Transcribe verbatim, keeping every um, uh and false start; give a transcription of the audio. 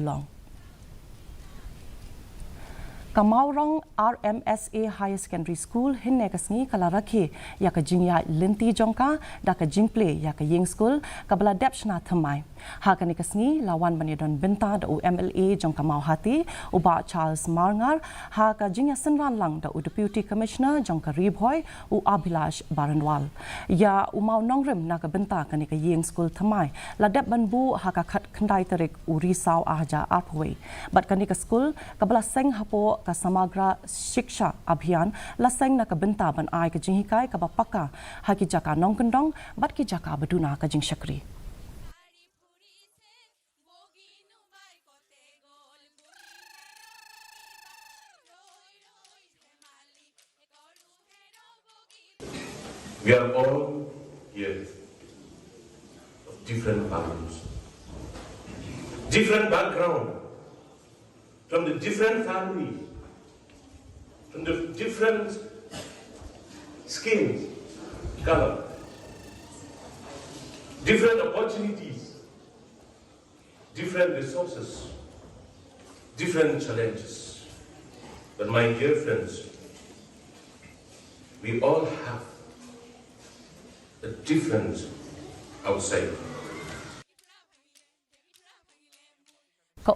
Shillong. Ka Mawrong R M S A Higher Secondary School hynne ka sngi ka la rakhe ïa ka jingïaid lynti jong ka da ka jingplie ïa ka ïing skul kaba la dep shna thymmai. Ha kane ka sngi la wan ban ïadon bynta da u M L A jong ka Mawhati, u Bah Charles Marngar, ha ka jingïasynran lang da u Deputy Commissioner jong ka Ri Bhoi, u Abhilash Baranwal. Ïa u mawnongrim na ka bynta kane ka ïing skul thymmai la dep ban buh ha ka khatkhyndai tarik u Risaw ar hajar arphew wei. Bad kane ka skul kaba la seng hapoh ka Samagra Shiksha Abhiyan la seng na ka bynta ban ai ka jinghikai kaba paka ha ki jaka nongkyndong bad ki jaka ba duna ka jingshakri. We are all here of different backgrounds, different background, from the different family, from the different skin color, different opportunities, different resources, different challenges. But my dear friends, we all have a different outside.